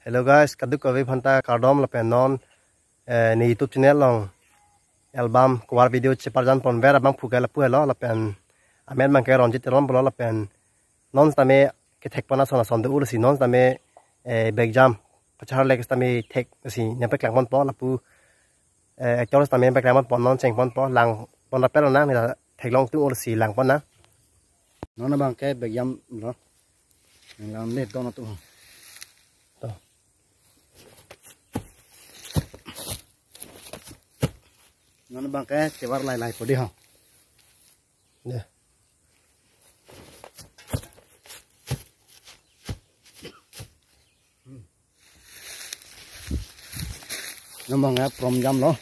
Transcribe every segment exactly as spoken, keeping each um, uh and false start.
Hello guys, kadokave aphanta kardom lapen non eh, ne YouTube channel along album cover video cheparjan ponver abangphu ke lapu helo lapen amen abangke Ronjit Teron pulo lapen non sitame kethek pon ason ason do-o lasi non sitame eh, Bekjam pachar lek sitame thek si nyampek lang ponpo lapu eh, actor sitame nyampek lang ponpo non cheng ponpo lang pon rapel nang ne theklong tung-o lasi lang pon nang. Non abangke Bekjam lo. Nang lang le don atum. To. Non abangke chevar lai lai po di ho. Ya. Non abangke prom jam lo.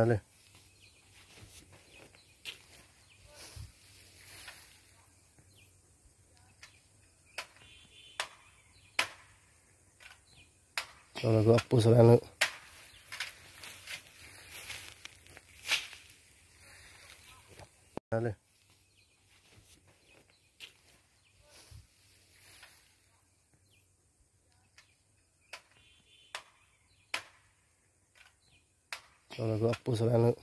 Ale. Kalau gua hapus lah, anu. Ale. Kalau gua hapus lah, anu.